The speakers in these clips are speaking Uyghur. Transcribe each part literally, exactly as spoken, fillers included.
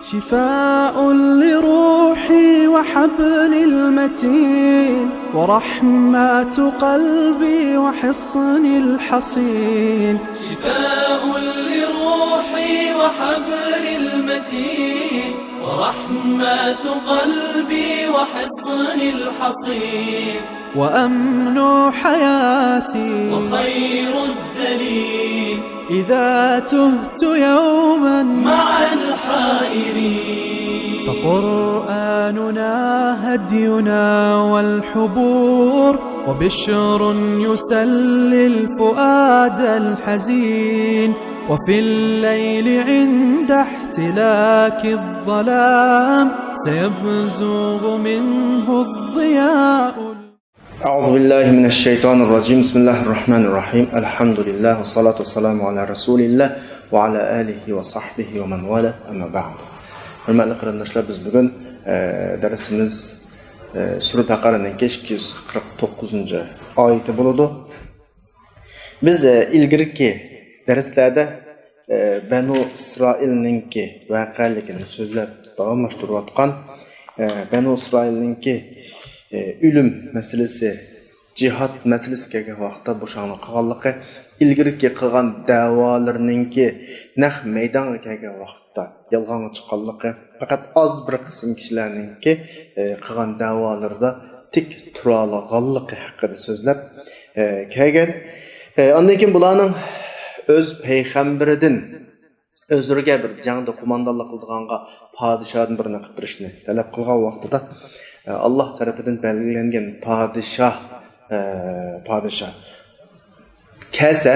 شفاء لروحي وحبل المتين، ورحمة قلبي وحصن الحصين. شفاء لروحي وحبل المتين، ورحمة قلبي وحصن الحصين. وأمن حياتي وخير الدليل، إذا تهت يوما مع الحائرين. فقرآننا هدينا والحبور، وبشر يسلي الفؤاد الحزين. وفي الليل عند احتلاك الظلام، سيبزغ منه الضياء. أعوذ بالله من الشيطان الرجيم. بسم الله الرحمن الرحيم. الحمد لله والصلاة والسلام على رسول الله وعلى آله وصحبه ومن والاه. أما بعد. ھۆرمەتلىك قېرىنداشلار، بىز بۈگۈن، ئە، دەرسىمىز، ئە، سۈرە بەقەرەنىڭكى ئىككى يۈز قىرىق توققۇزىنچى ئايىتى بولىدۇ. بىز، ئە، ئىلگىرىكى دەرسلەردە، ئە، بەنۇ ئىسرائىلنىڭكى ۋەقەلىكىنى سۆزلەپ داۋاملاشتۇرۇۋاتقان، ئە، بەنۇ ئىسرائىلنىڭكى، ئە، ئۆلۈم مەسىلىسى، جىھاد مەسىلىسى كەلگەن ۋاقىتتا بوشاڭلىق قىلغانلىقى، ئىلگىرىكى قىلغان دەۋالىرىنىڭكى نەق مەيدانغا كەلگەن ۋاقىتتا يالغانغا چىققانلىقى، پەقەت ئاز بىر قىسىم كىشىلەرنىڭكى، ئە، قىلغان دەۋالىرىدا تىك تۇرالىغانلىقى ھەققىدە سۆزلەپ، ئە، كەلگەن. ئە، ئاندىن كېيىن بۇلارنىڭ ئۆز پەيغەمبىرىدىن ئۆزلىرىگە بىر جەڭدە قوماندانلىق قىلىدىغانغا پادىشاھدىن بىرنى قىلىپ بېرىشنى تەلەپ قىلغان ۋاقتىدا، ئە، ئاللاھ تەرىپىدىن بەلگىلەنگەن پادىشاھ، ئە، پادىشاھ كەلسە،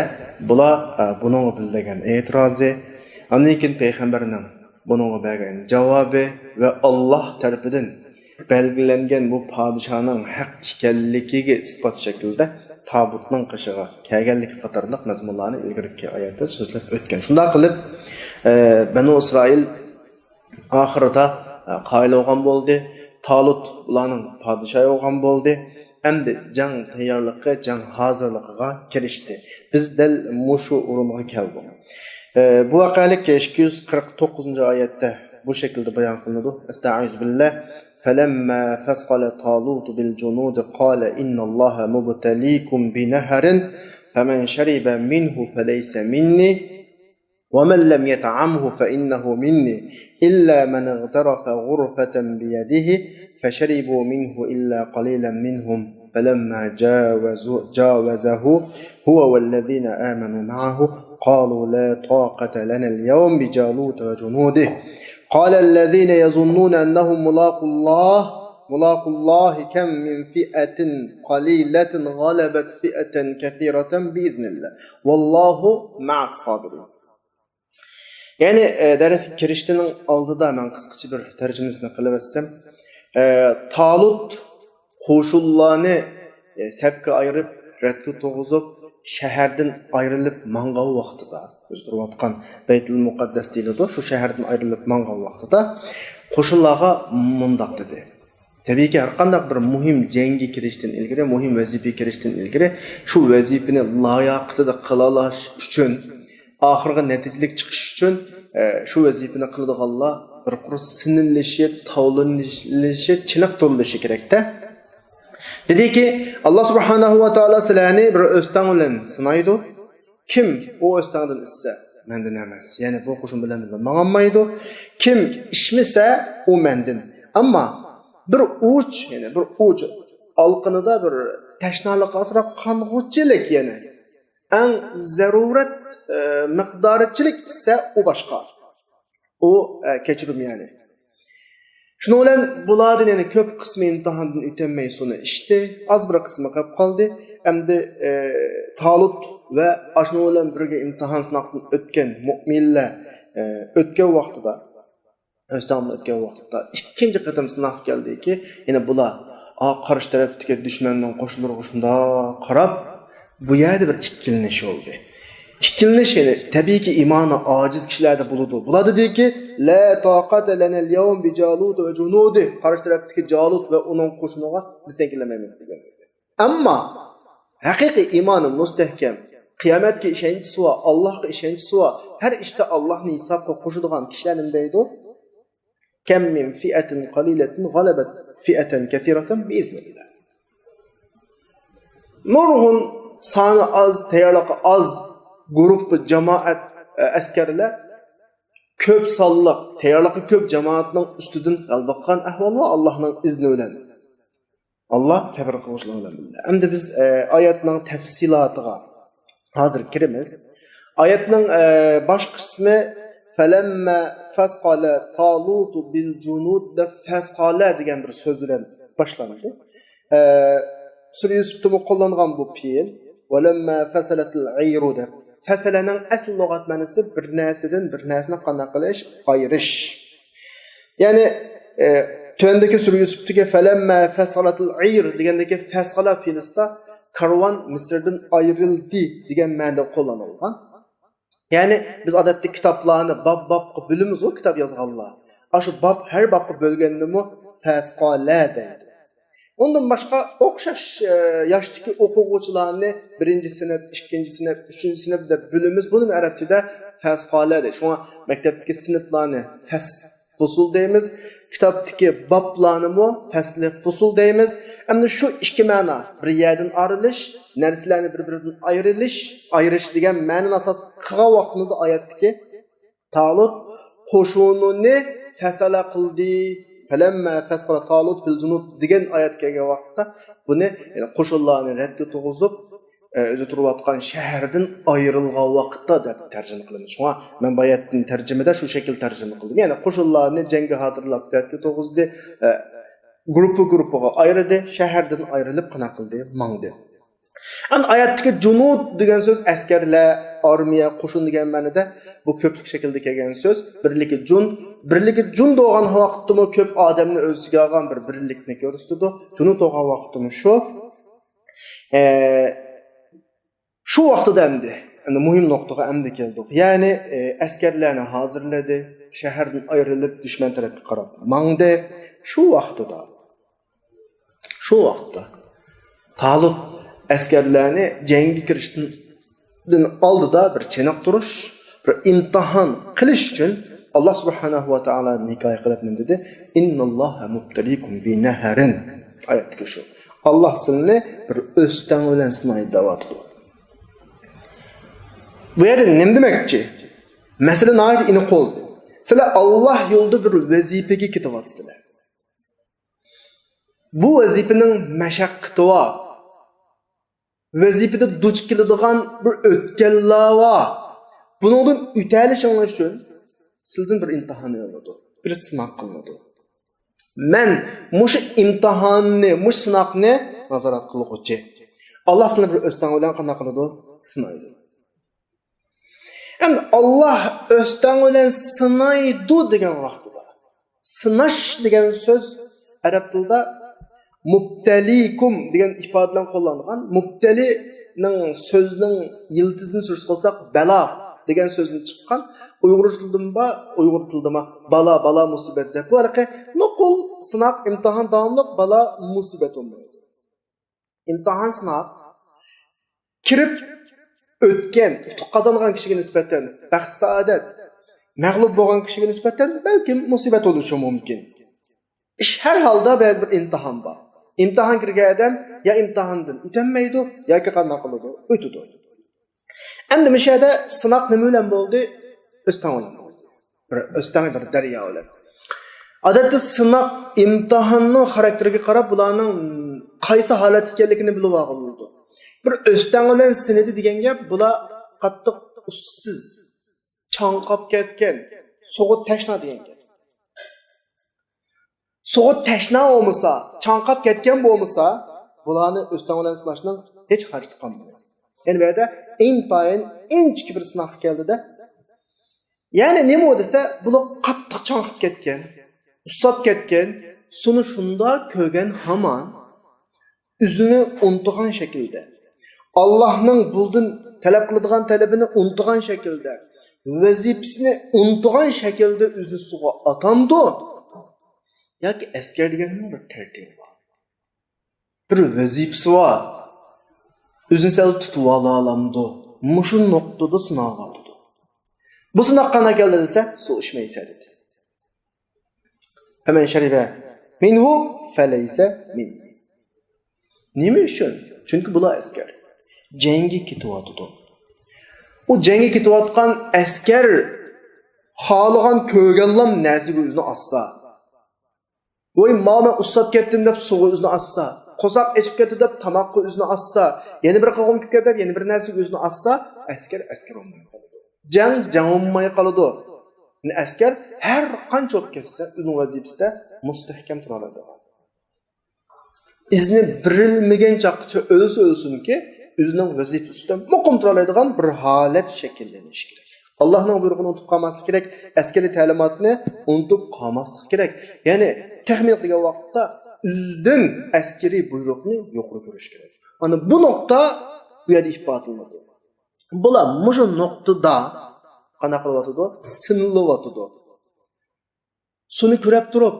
بۇلار، ئە، بۇنىڭغا بىلدۈرگەن ئېتىرازى، ئاندىن كېيىن پەيغەمبەرنىڭ بۇنىڭغا بەرگەن جاۋابى ۋە ئاللاھ تەرىپىدىن بەلگىلەنگەن بۇ پادىشاھنىڭ ھەق ئىكەنلىكىگە ئىسپات شەكلىدە تابۇتنىڭ قېشىغا كەلگەنلىكى قاتارلىق مەزمۇنلارنى ئىلگىرىكى ئايەتتە سۆزلەپ ئۆتكەن. شۇنداق قىلىپ، ئە، بەنۇ ئىسرائىل ئاخىرىدا، ئە، قايىل بولغان بولدى. تالۇت ئۇلارنىڭ پادىشاھى بولغان بولدى. ئەمدى جەڭ تەييارلىقى، جەڭ ھازىرلىقىغا كىرىشتى. بىز دەل مۇشۇ ئورۇنغا كەلدۇق. ئە، بۇ ۋەقەلىك ئىككى يۈز قىرىق توققۇزىنچى ئايەتتە بۇ شەكىلدە بايان قىلىنىدۇ. ئەستەئىزۇ بىللاھ. فلما فصل طالوت بالجنود قال إن الله مبتليكم بنهر فمن شرب منه فليس مني ومن لم يطعمه فإنه مني إلا من اغترف غرفة بيده فشربوا منه إلا قليلا منهم فلما جاوزوا- جاوزه هو والذين آمنوا معه قالوا لا طاقة لنا اليوم بجالوت وجنوده قال الذين يظنون أنهم ملاقو الله ملاقو الله كم من فئة قليلة غلبت فئة كثيرة بإذن الله والله مع الصابرين. يەنى، ئە، دەرسكە كىرىشتىنىڭ ئالدىدا مەن قىسقىچە بىر تەرجىمىسىنى قىلىۋەتسەم، ئە، تالۇت قوشۇنلارنى، ئە، سەپكە ئايرىپ، رەتكە تۇرغۇزۇپ، شەھەردىن ئايرىلىپ ماڭغان ۋاقتىدا، بىز تۇرۇۋاتقان بەيتۇل مۇقەددەس دېيىلىدۇ، شۇ شەھەردىن ئايرىلىپ ماڭغان ۋاقتىدا قوشۇنلارغا مۇنداق دېدى. تەبىئىيكى، ھەرقانداق بىر مۇھىم جەڭگە كىرىشتىن ئىلگىرى، مۇھىم ۋەزىپىگە كىرىشتىن ئىلگىرى شۇ ۋەزىپىنى لاياقىتىدا قىلالاش ئۈچۈن، ئاخىرىغا نەتىجىلىك چىقىش ئۈچۈن، ئە، شۇ ۋەزىپىنى قىلىدىغانلار بىر قۇر سىنىلىشى، تاۋلىنىشى، چېنىقتۇرۇلۇشى كېرەكتە. دېدىكى، ئاللا سۇبھانەھۇ ۋە تائالا سىلەرنى بىر ئۆستەڭ بىلەن سىنايدۇ. كىم ئۇ ئۆستەڭدىن ئىچسە، مەندىن ئەمەس. يەنى بۇ قوشۇن بىلەن بىللە ماڭالمايدۇ. كىم ئىچمىسە، ئۇ مەندىن. ئەمما بىر ئۇچ، يەنى بىر ئۇچ ئالىقىنىدا بىر تەشنالىققا ئاسراپ قانغۇچىلىك، يەنى ئەڭ زەرۇرەت، ئە، مىقدارىچىلىك ئىچسە، ئۇ باشقا. ئۇ، ئە، كەچۈرۈم، يەنى. شۇنىڭ بىلەن بۇلاردىن يەنە كۆپ قىسمى ئىمتىھاندىن ئۆتەلمەي سۇنى ئىچتى، ئاز بىر قىسمى قېلىپ قالدى. ئەمدى، ئە، تالۇت ۋە ئاشۇنىڭ بىلەن بىرگە ئىمتىھان سىناقتىن ئۆتكەن مۆمىنلەر، ئە، ئۆتكەن ۋاقتىدا، ئۆستەڭدىن ئۆتكەن ۋاقتىدا ئىككىنچى قېتىم سىناق كەلدىكى، يەنە بۇلار، ئا، قارشى تەرەپتىكى دۈشمەننىڭ قوشۇنلىرىغا شۇنداق قاراپ، بۇ يەردە بىر ئىككىلىنىش بولدى. ئىككىلىنىش، يەنى تەبىئىيكى ئىمانى ئاجىز كىشىلەردە بولىدۇ. بۇلار دېدىكى، لا طاقة لنا اليوم بجالوت وجنوده. قارشى تەرەپتىكى جالۇت ۋە ئۇنىڭ قوشۇنىغا بىز تەڭ كېلەلمەيمىز دېگەن. ئەمما ھەقىقىي ئىمانى مۇستەھكەم، قىيامەتكە ئىشەنچىسى بار، ئاللاھقا ئىشەنچىسى بار، ھەر ئىشتا ئاللاھنى ھېسابقا قوشىدىغان كىشىلەر نېمە دەيدۇ؟ كم من فئة قليلة غلبت فئة كثيرة بإذن الله. نۇرغۇن سانى ئاز، تەييارلىقى ئاز گۇرۇپپا، جامائەت، ئە، ئەسكەرلەر كۆپ سانلىق، تەييارلىقى كۆپ جامائەتنىڭ ئۈستىدىن غەلىبە قىلغان ئەھۋال بار ئاللاھنىڭ ئىزنى بىلەن. ئاللا سەۋر قىلغۇچىلار بىلەن بىللە. ئەمدى بىز، ئە، ئايەتنىڭ تەپسىلاتىغا ھازىر كىرىمىز. ئايەتنىڭ، ئە، باش قىسمى فلما فصل طالوت بالجنود دەپ فەسەلە دېگەن بىر سۆز بىلەن باشلاندى. ئە، سۈرە يۈسۈفتىمۇ قوللانغان بۇ پېئىل. ولما فصلت العير دەپ. فەسەلەنىڭ ئەسلى لۇغەت مەنىسى بىر نەرسىدىن بىر نەرسىنى قانداق قىلىش؟ ئايرىش. يەنى، ئە، تۆۋەندىكى سۈرە يۈسۈفتىكى فلما فصلت العير دېگەندىكى فەسەلە پېئىلىسىدا كارۋان مىسىردىن ئايرىلدى دېگەن مەنىدە قوللانىلغان. يەنى بىز ئادەتتە كىتابلارنى باب-بابقا بۆلىمىزغۇ، كىتاب يازغانلار. ئاشۇ باب، ھەر بابقا بۆلگەندىمۇ فەسەلە دەيدۇ. ئۇندىن باشقا ئوخشاش، ئە، ياشتىكى ئوقۇغۇچىلارنى بىرىنچى سىنىپ، ئىككىنچى سىنىپ، ئۈچىنچى سىنىپ دەپ بۆلىمىز. بۇنىمۇ ئەرەبچىدە فەسەلە دەيدۇ. شۇڭا مەكتەپتىكى سىنىپلارنى فەس-، فۇسۇل دەيمىز. كىتابتىكى بابلارنىمۇ فەسلى، فۇسۇل دەيمىز. ئەمدى شۇ ئىككى مەنا، بىر يەردىن ئايرىلىش، نەرسىلەرنى بىر-بىرىدىن ئايرىلىش، ئايرىش دېگەن مەنىنى ئاساس قىلغان ۋاقتىمىزدا ئايەتتىكى تالۇت قوشۇنىنى فەسەلە قىلدى. فلما فصل طالوت بالجنود دېگەن ئايەت كەلگەن ۋاقىتتا بۇنى، يەنى قوشۇنلارنى رەتكە تۇرغۇزۇپ، ئە، ئۆزى تۇرۇۋاتقان شەھەردىن ئايرىلغان ۋاقىتتا دەپ تەرجىمە قىلىمىز. شۇڭا مەن بۇ ئايەتنى تەرجىمىدە شۇ شەكىل تەرجىمە قىلدىم. يەنى قوشۇنلارنى جەڭگە ھازىرلاپ رەتكە تۇرغۇزدى، ئە، گۇرۇپپا گۇرۇپپىغا ئايرىدى، شەھەردىن ئايرىلىپ قانداق قىلدى؟ ماڭدى. ئەمدى ئايەتتىكى جۇنۇد دېگەن سۆز ئەسكەرلەر، ئارمىيە، قوشۇن دېگەن مەنىدە. بۇ كۆپلۈك شەكىلدە كەلگەن سۆز. بىرلىكى جۇن، بىرلىكى جۇن بولغان ۋاقىتتىمۇ كۆپ ئادەمنى ئۆز ئىچىگە ئالغان بىر بىرلىكنى كۆرسىتىدۇ. جۇنۇد بولغان ۋاقىتتىمۇ شۇ. ئە، شۇ ۋاقتىدا ئەمدى، ئەمدى مۇھىم نۇقتىغا ئەمدى كەلدۇق. يەنى، ئە، ئەسكەرلەرنى ھازىرلىدى، شەھەردىن ئايرىلىپ دۈشمەن تەرەپكە قاراپ ماڭدى. شۇ ۋاقتىدا شۇ ۋاقىتتا تالۇت ئەسكەرلەرنى جەڭگە كىرىشتىن ئالدىدا بىر چېنىقتۇرۇش، بىر ئىمتىھان قىلىش ئۈچۈن ئاللا سۇبھانەھۇ ۋە تائالا ھېكايە قىلىپ نېمە دېدى؟ «ئىنناللاھە مۇبتەلىكۇم بىنەھەرىن». ئايەتتىكى شۇ. ئاللا سىلىنى بىر ئۆستەڭ بىلەن سىنايدۇ دەۋاتىدۇ. بۇ يەردە نېمە دېمەكچى؟ مەسىلە ناھايىتى ئېنىق بولدى. سىلەر ئاللا يولىدا بىر ۋەزىپىگە كېتىۋاتىسىلەر. بۇ ۋەزىپىنىڭ مەشەققىتى بار. ۋەزىپىدە دۇچ كېلىدىغان بىر ئۆتكەللەر بار. بۇنىڭدىن ئۆتەلىشىڭلار ئۈچۈن سىلىدىن بىر ئىمتىھان ئېلىنىدۇ، بىر سىناق قىلىنىدۇ. مەن مۇشۇ ئىمتىھاننى، مۇشۇ سىناقنى نازارەت قىلغۇچى. ئاللا سىلىنى بىر ئۆستەڭ بىلەن قانداق قىلىدۇ؟ سىنايدۇ. ئەمدى ئاللا ئۆستەڭ بىلەن سىنايدۇ دېگەن ۋاقتىدا، سىناش دېگەن سۆز ئەرەب تىلىدا مۇبتەلىكۇم دېگەن ئىپادە بىلەن قوللانغان. مۇبتەلىنىڭ سۆزىنىڭ يىلتىزىنى سۈرۈشتە قىلساق، بەلا دېگەن سۆزدىن چىققان. ئۇيغۇر تىلىدىمۇ بار، ئۇيغۇر تىلىدىمۇ بار. بالا، بالا، مۇسىبەت دەپ. بۇ ھېلىقى نوقۇل، سىناق، ئىمتىھان داۋاملىق، بالا، مۇسىبەت بولمايدۇ. ئىمتىھان، سىناق كىرىپ ئۆتكەن، ئۇتۇق قازانغان كىشىگە نىسبەتەن بەخت-سائادەت، مەغلۇپ بولغان كىشىگە نىسبەتەن بەلكىم مۇسىبەت بولۇشى مۇمكىن. ئىش ھەر ھالدا بىر، بىر ئىمتىھان بار. ئىمتىھان كىرگەن ئادەم يا ئىمتىھاندىن ئۆتەلمەيدۇ، ياكى قانداق قىلىدۇ؟ ئۆتىدۇ. ئەمدى مۇشۇ يەردە سىناق نېمە بىلەن بولدى؟ ئۆستەڭ بىلەن بولدى. بىر ئۆستەڭ، بىر دەريا بىلەن. ئادەتتە سىناق، ئىمتىھاننىڭ خاراكتېرىگە قاراپ بۇلارنىڭ قايسى ھالەتتە ئىكەنلىكىنى بىلىپ ئالغىلى بولىدۇ. بىر ئۆستەڭ بىلەن سىنىدى دېگەن گەپ، بۇلار قاتتىق ئۇسسىز، چاڭقاپ كەتكەن، سوغۇق تەشنا دېگەن گەپ. سوغۇق تەشنا بولمىسا، چاڭقاپ كەتكەن بولمىسا، بۇلارنى ئۆستەڭ بىلەن سىناشنىڭ ھېچ ھاجىتى قالمىدى. يەنى بۇ يەردە ئىنتايىن ئىنچىكە بىر سىناققا كەلدى-دە. يەنى نېمە دېسە، بۇلار قاتتىق چاڭقاپ كەتكەن، ئۇسساپ كەتكەن، سۇنى شۇنداق كۆرگەن ھامان، ئۆزىنى ئۇنتۇغان شەكىلدە، ئاللاھنىڭ بۇلدىن تەلەپ قىلىدىغان تەلىپىنى ئۇنتۇغان شەكىلدە، ۋەزىپىسىنى ئۇنتۇغان شەكىلدە ئۆزىنى سۇغا ئاتامدۇ؟ ياكى ئەسكەر دېگەننىڭ بىر تەرتىپى بار، بىر ۋەزىپىسى بار، ئۆزىنى سەل تۇتۇۋالالامدۇ؟ مۇشۇ نۇقتىدا سىناۋاتىدۇ. بۇ سىناق قانداق كەلدى دېسە، سۇ ئىچمەيسەن دېدى. فمن شرب منه فليس مني. نېمە ئۈچۈن؟ چۈنكى بۇلار ئەسكەر. جەڭگە كېتىۋاتىدۇ. ئۇ جەڭگە كېتىۋاتقان ئەسكەر خالىغان كۆرگەنلام نەرسىگە ئۆزىنى ئاسسا، ۋاي، ماۋۇ مەن ئۇسساپ كەتتىم دەپ سۇغا ئۆزىنى ئاسسا، قورساق ئېچىپ كەتتى دەپ تاماققا ئۆزىنى ئاسسا، يەنە بىر قوغۇن كېلىپ كەتتى دەپ يەنە بىر نەرسىگە ئۆزىنى ئاسسا، ئەسكەر ئەسكەر بولماي قالىدۇ. جەڭ جەڭ بولماي قالىدۇ. يەنى ئەسكەر ھەر قانچە ۋاقىت كەتسە، ئۆزىنىڭ ۋەزىپىسىدە مۇستەھكەم تۇرالايدىغان، ئىزنى بېرىلمىگەن چاغقىچە ئۆلسە ئۆلسۇنكى، ئۆزىنىڭ ۋەزىپىسى ئۈستىدە مۇقىم تۇرالايدىغان بىر ھالەت شەكىللىنىشى كېرەك. ئاللاھنىڭ بۇيرۇقىنى ئۇنتۇپ قالماسلىق كېرەك، ئەسكىرىي تەلىماتنى ئۇنتۇپ قالماسلىق كېرەك. يەنى تېخى مېنى قىلغان ۋاقىتتا ئۆزىدىن ئەسكىرىي بۇيرۇقنى يۇقىرى كۆرۈش كېرەك. ئانا بۇ نۇقتا بۇ يەردە ئىپادىلىنىدۇ. بۇلار مۇشۇ نۇقتىدا قانداق قىلىۋاتىدۇ؟ سىنىلىۋاتىدۇ. سۇنى كۆرەپ تۇرۇپ،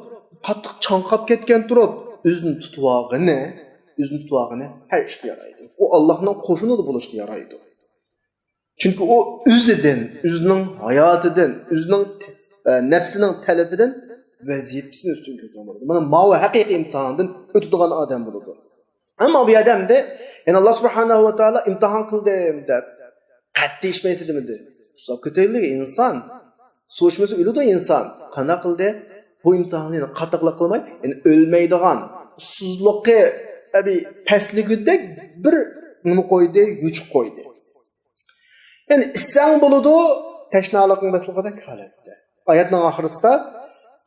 قاتتىق چاڭقاپ كەتكەن تۇرۇپ، ئۆزىنى تۇتۇۋالغىنى، ئۆزىنى تۇتۇۋالغىنى ھەر ئىشقا يارايدۇ. ئۇ ئاللاھنىڭ قوشۇنىدا بولۇشقا يارايدۇ. چۈنكى ئۇ ئۆزىدىن، ئۆزىنىڭ ھاياتىدىن، ئۆزىنىڭ، ئە، نەپسىنىڭ تەلىپىدىن ۋەزىپىسىنى ئۈستۈن كۆرگەن بولىدۇ. مانا ماۋۇ ھەقىقىي ئىمتىھاندىن ئۆتىدىغان ئادەم بولىدۇ. ئەمما بۇ يەردە ئەمدى، يەنى، ئاللا سۇبھانەھۇ ۋە تائالا ئىمتىھان قىلدىم دەپ، قەتئىي ئىچمەيسىز دېمىدى. تۇتساپ كېتەيلى ئىنسان. سۇ ئىچمىسە ئۆلىدۇ ئىنسان. قانداق قىلدى؟ بۇ ئىمتىھاننى قاتتىقلىق قىلماي، يەنى ئۆلمەيدىغان، ئۇسسۇزلۇقى، ئەبى، پەسلىگۈدەك بىر نېمە قويدى، يوچۇق قويدى. يەنى ئىچسەڭ بولىدۇ، تەشنالىقىڭ بېسىلغۇدەك ھالەتتە. ئايەتنىڭ ئاخىرىسىدا،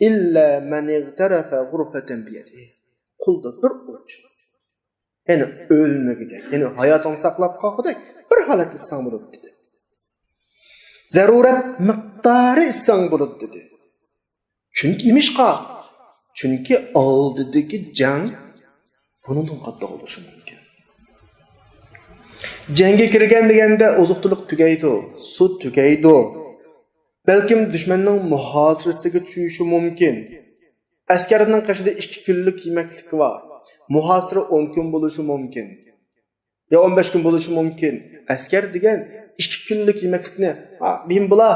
«إلا من اغترف غرفة بيده.» قولدا بىر ئۇچ. يەنى ئۆلمىگۈدەك، يەنى ھاياتىڭنى ساقلاپ قالغۇدەك بىر ھالەتتە ئىچسەڭ بولىدۇ دېدى. زەرۇرەت مىقدارى ئىچسەڭ بولىدۇ دېدى. چۈنكى نېمىشقا؟ چۈنكى ئالدىدىكى جەڭ بۇنىڭدىن قاتتىق بولۇشى مۇمكىن. جەڭگە كىرگەن دېگەندە ئوزۇق-تۈلۈك تۈگەيدۇ، سۇ تۈگەيدۇ. بەلكىم دۈشمەننىڭ مۇھاسىرىسىگە چۈشۈشى مۇمكىن. ئەسكەرنىڭ قېشىدا ئىككى كۈنلۈك يېمەكلىكى بار. مۇھاسىرە ئون كۈن بولۇشى مۇمكىن. يا ئون بەش كۈن بولۇشى مۇمكىن. ئەسكەر دېگەن ئىككى كۈنلۈك يېمەكلىكنى، «ھا، بىم بولا»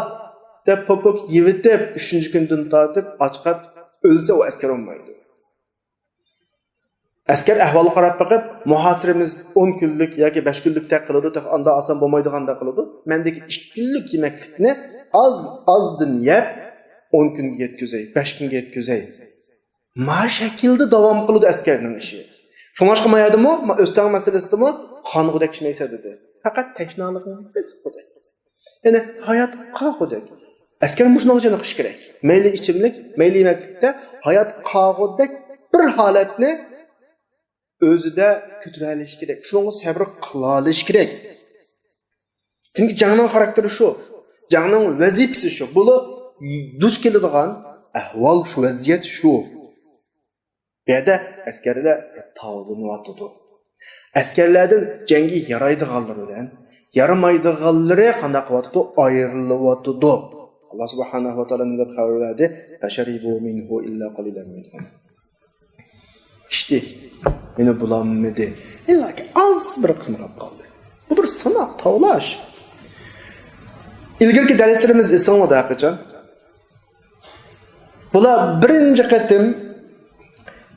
دەپ پوك-پوك يەۋېتىپ، ئۈچىنچى كۈندىن تارتىپ ئاچقاپ ئۆلسە، ئۇ ئەسكەر بولمايدۇ. ئەسكەر ئەھۋالغا قاراپ بېقىپ، مۇھاسىرىمىز ئون كۈنلۈك ياكى بەش كۈنلۈكتەك قىلىدۇ، تېخى ئاندا ئالسام بولمايدىغاندەك قىلىدۇ. مەندىكى ئىككى كۈنلۈك يېمەكلىكنى ئاز-ئازدىن يەپ، ئون كۈنگە يەتكۈزەي، بەش كۈنگە يەتكۈزەي. ما شەكىلدە داۋام قىلىدۇ ئەسكەرنىڭ ئىشى. شۇڭلاشقا ما يەردىمۇ، ما ئۆستەڭ مەسىلىسىدىمۇ قانغۇدەك ئىچمەيسەن دېدى. پەقەت تەشنالىقىڭنى بېسىققۇدەك. يەنى ھايات قالغۇدەك. ئەسكەر مۇشۇنىڭغا چېنىقىشى كېرەك. مەيلى ئىچىملىك، مەيلى يېمەكلىكتە ھايات قالغۇدەك بىر ھالەتنى ئۆزىدە كۆتۈرەلىشى كېرەك. شۇنىڭغا سەۋر قىلالىشى كېرەك. چۈنكى جەڭنىڭ خاراكتېرى شۇ. جەڭنىڭ ۋەزىپىسى شۇ. بۇلار دۇچ كېلىدىغان ئەھۋال شۇ، ۋەزىيەت شۇ. بۇ يەردە ئەسكەرلەر تاۋلىنىۋاتىدۇ. ئەسكەرلەردىن جەڭگە يارايدىغانلىرى بىلەن يارىمايدىغانلىرى قانداق قىلىۋاتىدۇ؟ ئايرىلىۋاتىدۇ. ئاللا سۇبھانەھۇ ۋە تائالا نېمە دەپ خەۋەر بەردى؟ «فشربوا منه إلا قليلا منهم.» ئىچتى. يەنە بولالمىدى. ئىللاكى ئاز بىر قىسمى قاپ قالدى. بۇ بىر سىناق، تاۋلاش. ئىلگىرىكى دەرسلىرىمىز ئېسىڭلاردا ھەرقاچان. بۇلار بىرىنچى قېتىم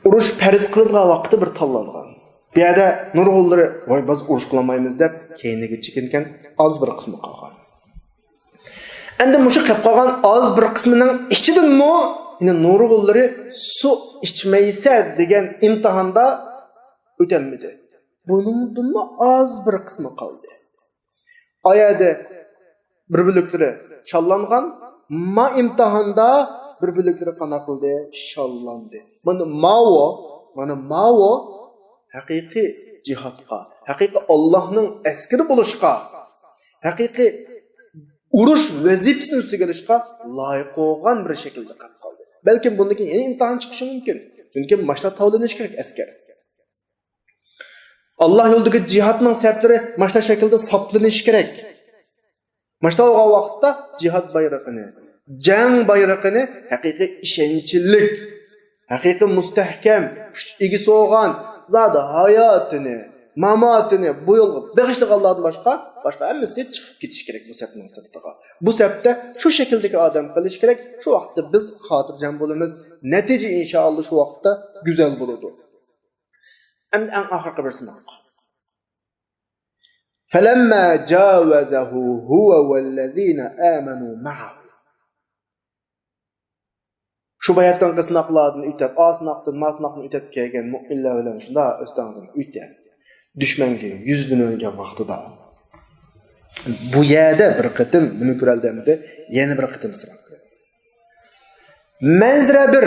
ئۇرۇش پەرز قىلىنغان ۋاقىتتا بىر تاللانغان. بۇ يەردە نۇرغۇنلىرى، «ۋاي، بىز ئۇرۇش قىلالمايمىز» دەپ كەينىگە چېكىنگەن، ئاز بىر قىسمى قالغان. ئەمدى مۇشۇ قېلىپ قالغان ئاز بىر قىسمىنىڭ ئىچىدىنمۇ يەنە نۇرغۇنلىرى سۇ ئىچمەيسەن دېگەن ئىمتىھاندا ئۆتەلمىدى. بۇنىڭدىنمۇ ئاز بىر قىسمى قالدى. ئايەدە بىر بۆلەكلىرى شاللانغان، ما ئىمتىھاندا بىر بۆلەكلىرى قانداق قىلدى؟ شاللاندى. مانا ماۋۇ، مانا ماۋۇ ھەقىقىي جىھادقا، ھەقىقىي ئاللاھنىڭ ئەسكىرى بولۇشقا، ھەقىقىي ئۇرۇش ۋەزىپىسىنى ئۈستىگە ئېلىشقا لايىق بولغان بىر شەكىلدە قېلىپ قالدى. بەلكىم بۇندىن كېيىن يەنە ئىمتىھان چىقىشى مۇمكىن. چۈنكى ماشتا تاۋلىنىشى كېرەك ئەسكەر. ئاللا يولىدىكى جىھادنىڭ سەپلىرى ماشتا شەكىلدە ساپلىنىشى كېرەك. ماشتا بولغان ۋاقىتتا جىھاد بايرىقىنى، جەڭ بايرىقىنى ھەقىقىي ئىشەنچلىك، ھەقىقىي مۇستەھكەم، كۈچ ئىگىسى بولغان، زادى ھاياتىنى، ماماتىنى بۇ يولغا بېغىشلىغانلاردىن باشقا، باشقا ھەممىسى چىقىپ كېتىشى كېرەك بۇ سەپنىڭ سىرتىغا. بۇ سەپتە شۇ شەكىلدىكى ئادەم قېلىشى كېرەك. شۇ ۋاقىتتا بىز خاتىرجەم بولىمىز. نەتىجە، ئىنشائاللا، شۇ ۋاقىتتا گۈزەل بولىدۇ. ئەمدى ئەڭ ئاخىرقى بىر سىناق. فلما جاوزه هو والذين آمنوا معه. شۇ باياتقى سىناقلاردىن ئۆتۈپ، ئا سىناقتىن، ما سىناقتىن ئۆتۈپ كەلگەن مۆمىنلەر بىلەن شۇنداق ئۆستەڭدىن ئۆتۈپ، دۈشمەنگە يۈزلىنىۋەرگەن ۋاقتىدا، بۇ يەردە بىر قېتىم نېمە كۆرەلدى ئەمدى؟ يەنە بىر قېتىم سىناق. مەنزىرە بىر،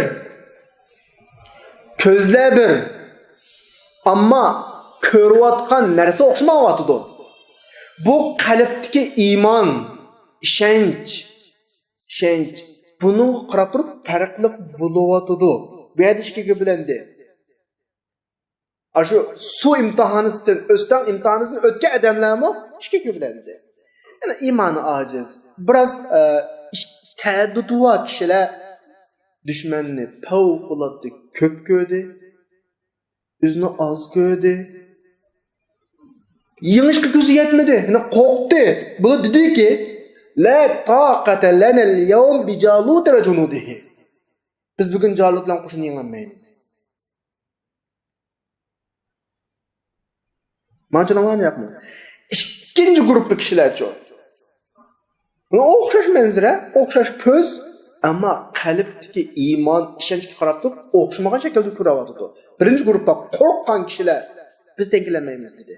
كۆزلەر بىر، ئەمما كۆرۈۋاتقان نەرسە ئوخشىمايۋاتىدۇ. بۇ قەلبتىكى ئىمان، ئىشەنچ، ئىشەنچ. بۇنىڭغا قاراپ تۇرۇپ پەرقلىق بولۇۋاتىدۇ. بۇ يەردە ئىككىگە بۆلۈندى. ئاشۇ سۇ ئىمتىھانىسىدىن، ئۆستەڭ ئىمتىھانىسىدىن ئۆتكەن ئادەملەرمۇ ئىككىگە بۆلۈندى. يەنى ئىمانى ئاجىز، بىراز، ئە، ئىش-، تەرەددۇتى بار كىشىلەر دۈشمەننى پەۋقۇلئاددە كۆپ كۆردى، ئۆزىنى ئاز كۆردى. يېڭىشقا كۆزى يەتمىدى، يەنى قورقتى. بۇلار دېدىكى، لا طاقة لنا اليوم بجالوت وجنوده. بىز بۈگۈن جالۇت بىلەن قوشۇن يېڭەلمەيمىز. مانا چۈشىنىڭلارمۇ يوقمۇ؟ ئىككىنچى گۇرۇپپا كىشىلەرچۇ؟ بۇ ئوخشاش مەنزىرە، ئوخشاش كۆز، ئەمما قەلبتىكى ئىمان، ئىشەنچكە قاراپ تۇرۇپ ئوخشىمىغان شەكىلدە كۆرۈۋاتىدۇ. بىرىنچى گۇرۇپپا قورققان كىشىلەر، بىز تەڭ كېلەلمەيمىز دېدى.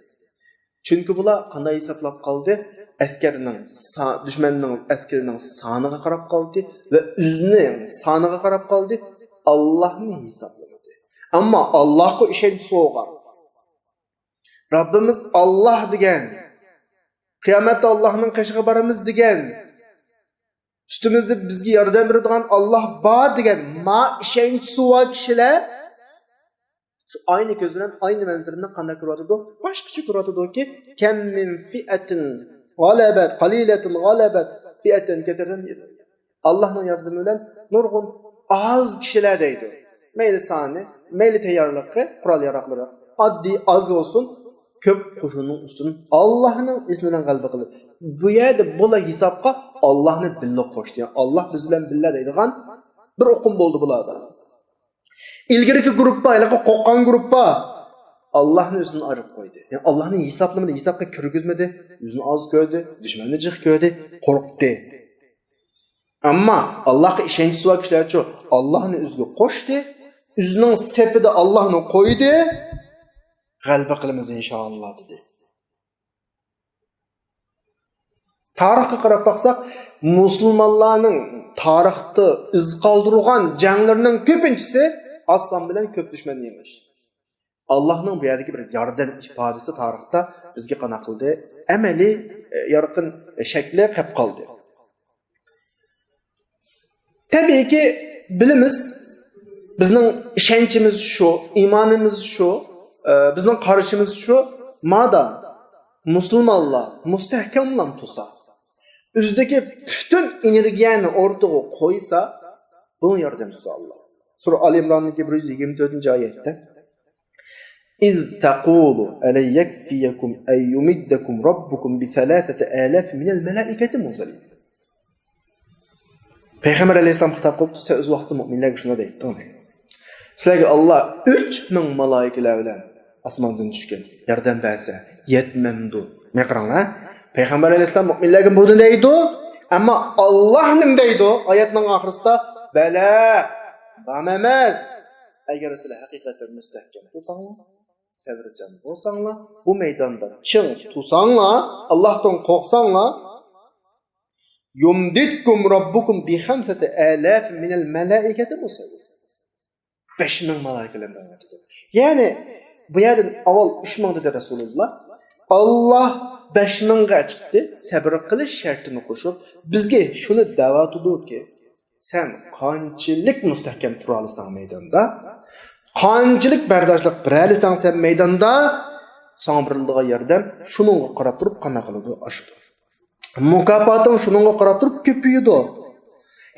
چۈنكى بۇلار قانداق ھېسابلاپ قالدى؟ ئەسكەرنىڭ سا-، دۈشمەننىڭ ئەسكىرىنىڭ سانىغا قاراپ قالدى ۋە ئۆزىنىڭ سانىغا قاراپ قالدى. ئاللاھنى ھېسابلىمىدى. ئەمما ئاللاھقا ئىشەنچ سوغان، رەببىمىز ئاللاھ دېگەن، قىيامەتتە ئاللاھنىڭ قېشىغا بارىمىز دېگەن، ئۈستىمىزدە بىزگە ياردەم بېرىدىغان ئاللاھ بار دېگەن ما ئىشەنچ سوغان كىشىلەر شۇ ئاينى كۆز بىلەن ئاينى مەنزىرىنى قانداق كۆرۈۋاتىدۇ؟ باشقىچە كۆرۈۋاتىدۇكى، كم من فئة غلبت، قليلة غلبت فئة كثيرة. ئاللاھنىڭ ياردىمى بىلەن نۇرغۇن ئاز كىشىلەر دەيدۇ. مەيلى سانى، مەيلى تەييارلىقى، قورال ياراقلىرى ئاددىي ئاز بولسۇن، كۆپ قوشۇننىڭ ئۈستىدىن ئاللاھنىڭ ئىزنى بىلەن غەلىبە قىلىپ، بۇ يەردە بۇلا ھېسابقا ئاللاھنى بىللە قوشتى. يەنى ئاللاھ بىز بىلەن بىللە دەيدىغان بىر ئۇقۇم بولدى بۇلاردا. ئىلگىرىكى گۇرۇپپا، ھېلىقى قورققان گۇرۇپپا ئاللاھنى ئۆزىدىن ئايرىپ قويدى. يەنى ئاللاھنى ھېسابلىمىدى، ھېسابقا كىرگۈزمىدى. ئۆزىنى ئاز كۆردى، دۈشمەننى جىق كۆردى، قورقتى. ئەمما ئاللاھقا ئىشەنچى بار كىشىلەرچۇ، ئاللاھنى ئۆزىگە قوشتى، ئۆزىنىڭ سېپىدە ئاللاھنى قويدى، غەلىبە قىلىمىز ئىنشائاللا دېدى. تارىخقا قاراپ باقساق، مۇسۇلمانلارنىڭ تارىختا ئىز قالدۇرغان جەڭلىرىنىڭ كۆپىنچىسى ئاز سان بىلەن كۆپ دۈشمەننى يېڭىش. ئاللاھنىڭ بۇ يەردىكى بىر ياردەم ئىپادىسى تارىختا بىزگە قانداق قىلدى؟ ئەمەلىي، ئە، يارقىن شەكلى قېلىپ قالدى. تەبىئىيكى، بىلىمىز، بىزنىڭ ئىشەنچىمىز شۇ، ئىمانىمىز شۇ، ئە، بىزنىڭ قارىشىمىز شۇ، مادا مۇسۇلمانلار مۇستەھكەملەپ تۇرسا، ئۆزىدىكى پۈتۈن ئېنېرگىيەنى ئوتتۇرىغا قويسا، بۇنىڭ ياردەمچىسى ئاللا. سۈرە ئالى ئىمراندىكى بىر يۈز يىگىرمە تۆتىنچى ئايەتتە، إذ تقول ألن يكفيكم أن يمدكم ربكم بثلاثة آلاف من الملائكة منزلين. پەيغەمبەر ئەلەيھىسسالام خىتاب قىلىپ، سەن ئۆز ۋاقتىدا مۆمىنلەرگە شۇنداق دەيتتىڭ، دەيدۇ. سىلەرگە ئاللا ئۈچ مىڭ مالايىكىلەر بىلەن ئاسماندىن چۈشكەن ياردەم بەرسە يەتمەمدۇ؟ مانا قاراڭلار، پەيغەمبەر ئەلەيھىسسالام مۆمىنلەرگە بۇنى دەيدۇ، ئەمما ئاللا نېمە دەيدۇ؟ ئايەتنىڭ ئاخىرىسىدا، بەلە، بام ئەمەس. ئەگەر سىلەر ھەقىقەتەن مۇستەھكەم تۇرساڭلار، سەۋرچان بولساڭلار، بۇ مەيداندا چىڭ تۇرساڭلار، ئاللاھتىن قورقساڭلار، يمددكم ربكم بخمسة آلاف من الملائكة مسومين. بەش مىڭ مالايىكە بىلەن بەرىۋاتىدۇ. يەنى بۇ يەردىن ئاۋۋال ئۈچ مىڭ دېدى رەسۇلۇللا. ئاللا بەش مىڭغا چىقتى، سەۋر قىلىش شەرتىنى قوشۇپ، بىزگە شۇنى دەۋاتىدۇكى، سەن قانچىلىك مۇستەھكەم تۇرالىساڭ مەيداندا، قانچىلىك بەرداشلىق بېرەلىسەڭ سەن مەيداندا، ساڭا بېرىلىدىغان ياردەم شۇنىڭغا قاراپ تۇرۇپ قانداق قىلىدۇ، ئاشىدۇ. مۇكاپاتىڭ شۇنىڭغا قاراپ تۇرۇپ كۆپىيىدۇ.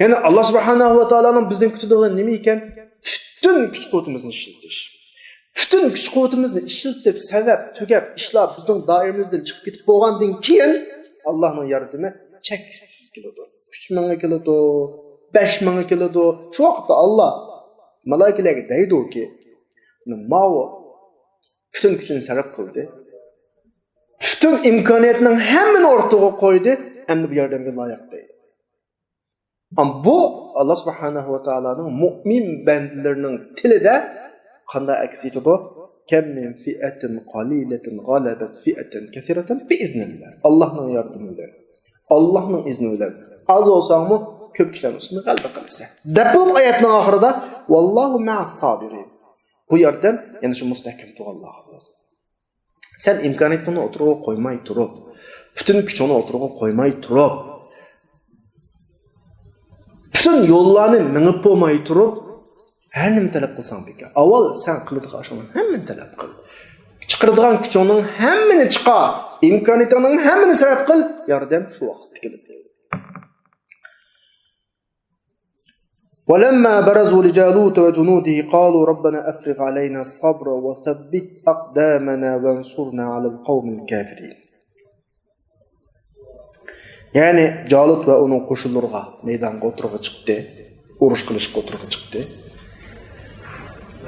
يەنى ئاللا سۇبھانەھۇ ۋە تائالانىڭ بىزدىن كۈتىدىغىنى نېمە ئىكەن؟ پۈتۈن كۈچ قۇۋۋىتىمىزنى ئىشلىتىش. پۈتۈن كۈچ-قۇۋۋىتىمىزنى ئىشلىتىپ، سەۋەب تۈگەپ، ئىشلار بىزنىڭ دائىرىمىزدىن چىقىپ كېتىپ بولغاندىن كېيىن، ئاللانىڭ ياردىمى چەكسىز كېلىدۇ. ئۈچ مىڭغا كېلىدۇ، بەش مىڭغا كېلىدۇ. شۇ ۋاقىتتا ئاللا مالايىكىلەرگە دەيدۇكى، ماۋۇ پۈتۈن كۈچىنى سەرپ قىلدى. پۈتۈن ئىمكانىيەتنىڭ ھەممىنى ئورتىغا قويدى، ئەمدى بۇ ياردەمگە لايىق دەيدۇ. ئەمما بۇ ئاللا سۇبھانەھۇ ۋە تائالانىڭ مۇئمىن بەندىلىرىنىڭ تىلىدا قانداق ئەكس ئېتىدۇ؟ كەم مىن فىئەتىن قەلىلەتىن غەلەبەت فىئەتەن كەسىرەتەن بىئىزنىللا. ئاللانىڭ ياردىمى بىلەن، ئاللانىڭ ئىزنى بىلەن، ئاز بولساڭمۇ كۆپ كىشىلەرنىڭ ئۈستىدىن غەلىبە قىلىسەن، دەپ بولۇپ ئايەتنىڭ ئاخىرىدا ۋاللاھۇ مەئەس سابىرىن. بۇ ياردەم يەنە شۇ مۇستەھكەم تۇرغانلارغا بولىدۇ. سەن ئىمكانىيەتنى ئوتتۇرىغا قويماي تۇرۇپ، پۈتۈن كۈچۈڭنى ئوتتۇرىغا قويماي تۇرۇپ، پۈتۈن يوللارنى مېڭىپ بولماي تۇرۇپ، ھەر نېمە تەلەپ قىلساڭ بىكار. ئاۋۋال سەن قىلىدىغان ئىشىڭنىڭ ھەممىنى تەلەپ قىل. چىقىرىدىغان كۈچۈڭنىڭ ھەممىنى چىقار. ئىمكانىيىتىڭنىڭ ھەممىنى سەرپ قىل. ياردەم شۇ ۋاقىتتا كېلىدۇ. ولما برزوا لجالوت وجنوده قالوا ربنا أفرغ علينا صبرا وثبت أقدامنا وانصرنا على القوم الكافرين. يەنى جالۇت ۋە ئۇنىڭ قوشۇنلىرىغا مەيدانغا ئوتتۇرىغا چىقتى، ئۇرۇش قىلىشقا ئوتتۇرىغا چىقتى.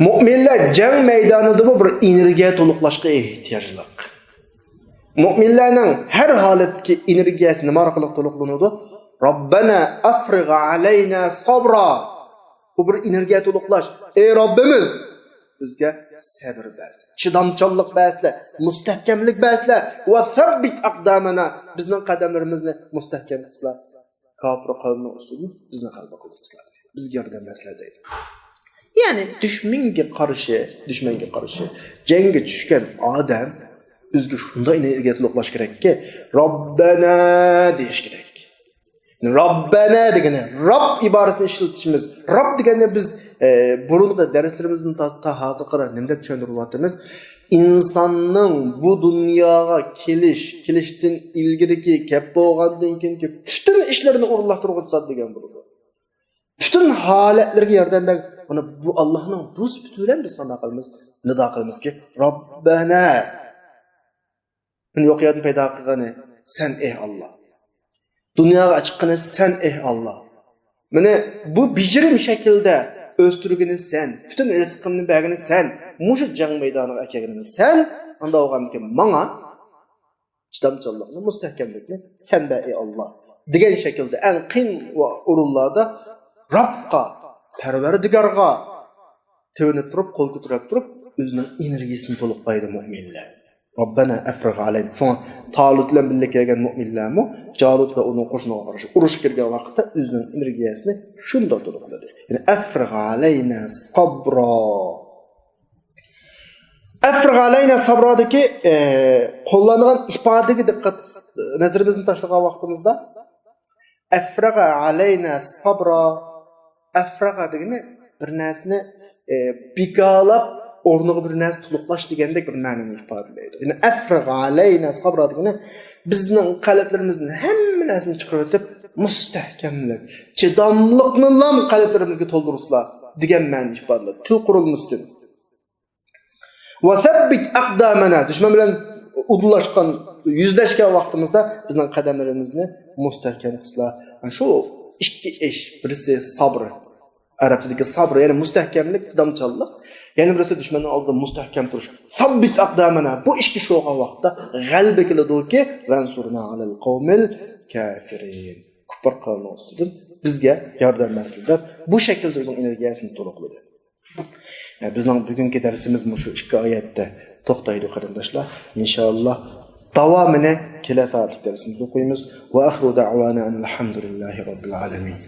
مۆمىنلەر جەڭ مەيدانىدىمۇ بىر ئېنېرگىيە تولۇقلاشقا ئېھتىياجلىق. مۆمىنلەرنىڭ ھەر ھالەتتىكى ئېنېرگىيەسى نېمە ئارقىلىق تولۇقلىنىدۇ؟ ربنا أفرغ علينا صبرا. بۇ بىر ئېنېرگىيە تولۇقلاش. ئەي رەببىمىز، بىزگە سەبر بەرسىلە، چىدامچانلىق بەرسىلە، مۇستەھكەملىك بەرسىلە. وثبت أقدامنا، بىزنىڭ قەدەملىرىمىزنى مۇستەھكەم قىلسىلا. كاپىر قەۋمنىڭ ئۈستىدىن بىزنى غەلىبە قىلدۇرسىلا، بىزگە ياردەم بەرسىلە دەيدۇ. يەنى دۈشمەنگە قارشى، دۈشمەنگە قارشى جەڭگە چۈشكەن ئادەم ئۆزىگە شۇنداق ئېنېرگىيە تولۇقلاش كېرەككى، رەببەنا دېيىش كېرەك. رەببەنا دېگىنى، رەب ئىبارىسىنى ئىشلىتىشىمىز. رەب دېگەندە بىز، ئە، بۇرۇنقى دەرسلىرىمىزدىن تا، تا ھازىرغا قەدەر نېمە دەپ چۈشەندۈرۈۋاتىمىز؟ ئىنساننىڭ بۇ دۇنياغا كېلىش، كېلىشتىن ئىلگىرىكى، كەپ بولغاندىن كېيىنكى پۈتۈن ئىشلىرىنى ئورۇنلاشتۇرغۇچى زات دېگەن بولىدۇ. پۈتۈن ھالەتلىرىگە ياردەم بەرگەن. مانا بۇ ئاللانىڭ بۇ سۈپىتى بىلەن بىز قانداق قىلىمىز؟ نىدا قىلىمىزكى، رەببەنا. بۇنى يوق يەردىن پەيدا قىلغىنى سەن، ئەي ئاللا. دۇنياغا چىققىنى سەن، ئەي ئاللا. مېنى بۇ بېجىرىم شەكلىدە ئۆستۈرگىنى سەن، پۈتۈن رىزقىمنى بەرگىنى سەن، مۇشۇ جەڭ مەيدانىغا ئەكەلگىنى سەن. ئانداق بولغاندىكىن ماڭا چىدامچانلىقنى، مۇستەھكەملىكنى سەن بەر، ئەي ئاللا، دېگەن شەكىلدە ئەڭ قىيىن ۋە ئورۇنلاردا رەبقا، پەرۋەردىگارغا تۆۋىنىپ تۇرۇپ، قول كۆتۈرۈپ تۇرۇپ، ئۆزىنىڭ ئېنېرگىيىسىنى تولۇقلايدۇ مۆمىنلەر. رەببەنا ئەفرىغ ئەلەينا. شۇڭا تالۇت بىلەن بىللە كەلگەن مۆمىنلەرمۇ جالۇت ۋە ئۇنىڭ قوشۇنىغا قارشى ئۇرۇشقا كىرگەن ۋاقىتتا ئۆزىنىڭ ئېنېرگىيەسىنى شۇنداق تولۇقلىدى. يەنى ئەفرىغ ئەلەينا سابرا. ئەفرىغ ئەلەينا سابرادىكى، ئە، قوللانغان ئىپادىگە دىققەت، نەزىرىمىزنى تاشلىغان ۋاقتىمىزدا، ئەفرىغ ئەلەينا سابرا، ئەفرىغ دېگىنى بىر نەرسىنى، ئە، بىكارلاپ، ئورنىغا بىر نەرسە تولۇقلاش دېگەندەك بىر مەنىنى ئىپادىلەيدۇ. يەنى ئەفرىغ ئەلەينا سابرا دېگىنى بىزنىڭ قەلبلىرىمىزدىن ھەممە نەرسىنى چىقىرىۋېتىپ، مۇستەھكەملىك، چىداملىقنىلا قەلبلىرىمىزگە تولدۇرسىلا دېگەن مەنىنى ئىپادىلەيدۇ. تىل قۇرۇلمىسىدىن. ۋەسەببىت ئەقدامەنا، دۈشمەن بىلەن ئۇدۇللاشقان، يۈزلەشكەن ۋاقتىمىزدا بىزنىڭ قەدەملىرىمىزنى مۇستەھكەم قىلسىلا. شۇ ئىككى ئىش، بىرسى سابىر، ئەرەبچىدىكى سابىر، يەنى مۇستەھكەملىك، چىدامچانلىق. يەنە بىرسى دۈشمەننىڭ ئالدىدا مۇستەھكەم تۇرۇش. سەببىت ئەقدامەنا. بۇ ئىككى ئىش بولغان ۋاقىتتا غەلىبە كېلىدۇكى، ۋەنسۇرنا ئەلەل قەۋمىل كافىرىن. كۇپپار قەۋمنىڭ ئۈستىدىن بىزگە ياردەم بەرسىلە دەپ، بۇ شەكىلدە ئۆزىنىڭ ئېنېرگىيەسىنى تولۇقلىدى. بىزنىڭ بۈگۈنكى دەرسىمىز مۇشۇ ئىككى ئايەتتە توختايدۇ، قېرىنداشلار. ئىنشائاللا، داۋامىنى كېلەر سائەتلىك دەرسىمىزدە ئوقۇيمىز. ۋە ئاخىرۇ دەئۋانا ئەنىل ھەمدۇلىللاھى رەببىل ئالەمىن.